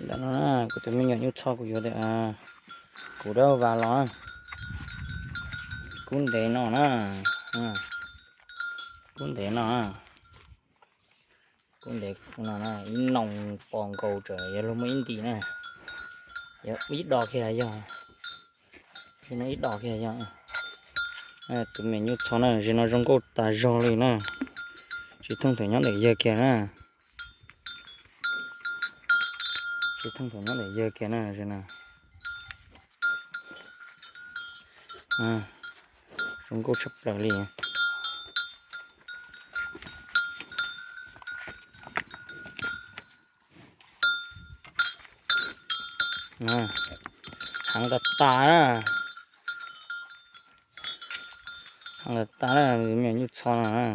Ntawm no na, kuv tus me nyuam nyuj txho kuv yuav tias kuv dab vas los kub ntev no na, kub ntev no, kub ntev no na, ib noos pos nkaus tseem yog luag muaj ib ntim na, yog ib dos kiag yog, no ib dos kiag yog. Tus me nyuam nyuj txho na, zim no zoo nkauj tas zog li na, tsis thooj thaum nyob ntawm yawg kiag na, tsis thooj thaum nyob ntawm yawg kiag na, zim no zoo nkauj tshaj plaws li. Heev tas tas na, heev tas tas na, me nyuam nyuj txho no na,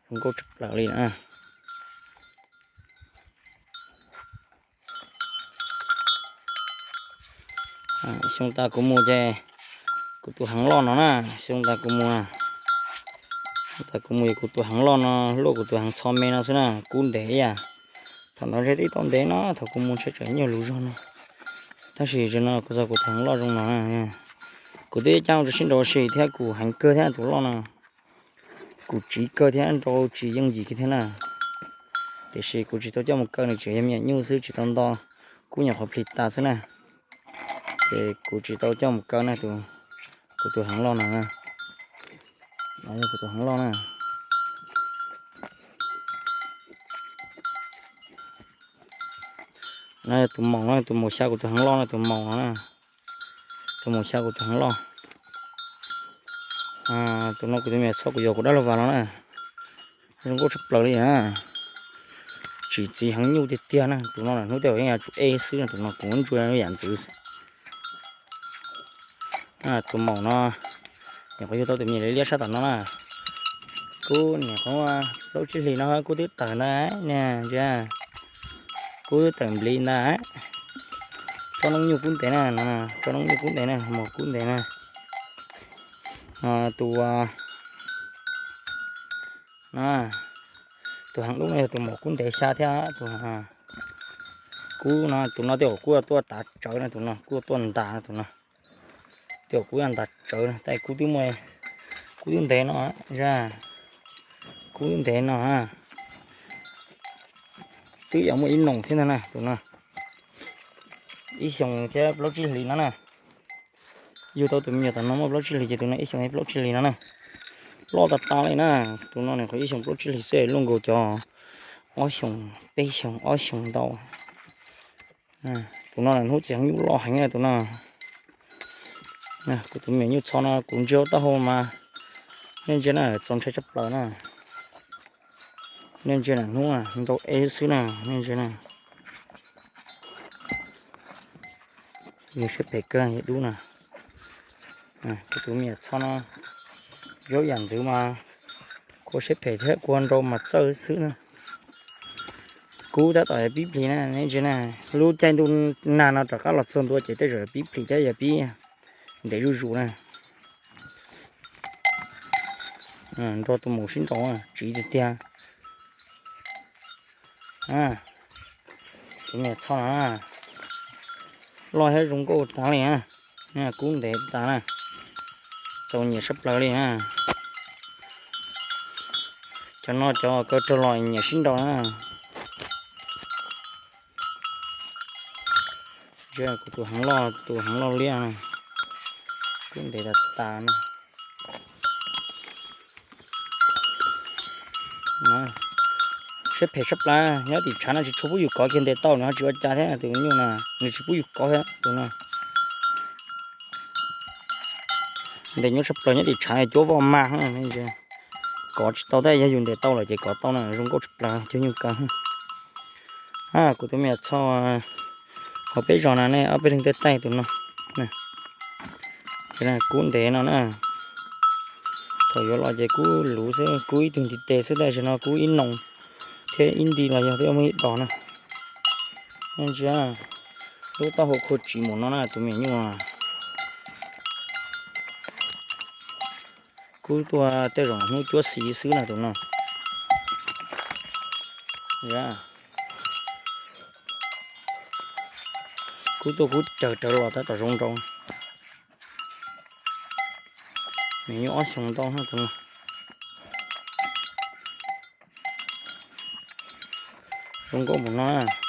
zoo nkauj tshaj plaws li na. Xyoo tas kuv mus ces kuv tus heev loj no na, xyoo tas kuv mus, xyoo tas kuv mus es kuv tus heev loj no luaj kuv tus heev txho me no xwb na, kub ntev ib yam. Thaum ntawd ntshe twb tau ntev no, thaum kuv mus ntshe tseem nyuag lus zog no, tab sis zim no kuv txog kuv tus heev loj zoo no na. Kuv twb cab ua rau sib nrau ua si thiab, kuv heev kawg thiab tus loj no, kuv tsiv kawg thiab, nrau tsis yeej yim kiag thiab na. Tiam sis kuv tsis tau coj mus kaw, nws tseem yog me nyuam nyuj xwb, tsis tau nto, kub nyuam qhuav plis tas xwb na. Ces kuv tsis tau coj mus kaw na, kuv tus heev loj no, kuv tus heev loj na. No yog tus maum no, tus maum xya kuv tus heev loj no, tus maum no na, tus maum xya kuv tus heev loj. Tus no kuv tus me nyuam txho kuv yuav kuv dab laug vas los na, zoo nkauj tshaj plaws li na. Tsim txiv heev nyuj tiag tiag na, tus no hnub tej zaum yeej yuav tsum ej xwb, tus no kuv muab ntsuas yam ntxwv. Tus maum no, nyuam qhuav yug tau tus me nyuam liab liab sab tom no na. Kub niam qhuav plaub tsib hlis no kub twb tawm ntag, ntsia, kub twb tawm npliv ntag. Tsob noob nyuj kub ntev na, tsob noob nyuj kub ntev na, maum kub ntev na. Tus, tus heev dub no yog tus maum kub ntev xya thiab. Kub no, tus no tej zaum kub tuaj tav tsawv na, tus no kub tuaj ntas tus no. Tej zaum kub ntas tsawv na, tab kub twb muaj, kub twb ntev no, kub twb ntev no. Twb yuav muaj ib noos thiab ntag na tus no. Ib xyoos thiab plaub tsib hlis no na. Yug tau tus me nyuam tom no muaj plaub tsib hlis ces tus no ib xyoos thiab plaub tsib hlis no na. Loj tas tas li na. Tus no nws qhov ib xyoos plaub tsib hlis xwb luaj nkaus cov ob xyoos, peb xyoos, ob xyoos ntau. Tus no hnub txiv heev nyuj loj heev tus no. Kuv tus me nyuam nyuj txho no kuv ntsia hauv taub hau mas nej ntsia na, txaus ntshai tshaj plaws na. Nej ntsia na, hnub nrau ev xwb na, nej ntsia na. Yog siab phem kawg yog dub na. Kuv tus me nyuam txho no zaub yam ntxwv mas kua siab phem thiab kua nrau mas txawj xwb na. Kub tab tom pib plis na, nej ntsia na, lub caij ntuj nag no rov qab los txog ntua ces tej zaum pib plis thiab yog pib ntev zuj zus na. Nrog tus maum sib nraus tsiv tiag tiag. Tus me nyuam txho no loj thiab zoo nkauj tas li na. Kub ntev tas na, txaus nyiam sab plaws li na. Cov no cov kaw raug los nyiam sib nraus na. Kuv tus heev loj, tus heev loj liab, kub ntev tas tas na. Siab phem sab plaws, nyob tim tshav no tsis tshua pub yus kov kiag ntes tau, nws ho tsis ua cas thiab, tus nyuj no nws tsis pub yus kov thiab tus no. Ntes nyuaj tshaj plaws, nyob tim tshav cuab voj mag, kov tsis tau tab sis yog yus ntes tau lawm ces kov tau na, zoo nkauj tshaj plaws cov nyuj kaw. Kuv tus me nyuam txho hauv peb zos na, nej ob peb leeg tej taij tus no. Kub ntev no na, thaum yuav los ces kub luv xwb, kub ib tug ntiv tes xwb, tab sis no kub ib noos thiab ib nti los yog twb muaj ib dos na. Nej ntsia, lub taub hau khuv tsiv mus no na tus me nyuam nyuj. Kub tuaj tej zaum hnub cuab xis xwb na tus no. Ya, kub tuaj kub raws rawv los tab tom zoo nraus. Nws nyob ob xyoo ntau tus no. Zoo nkauj npaum no.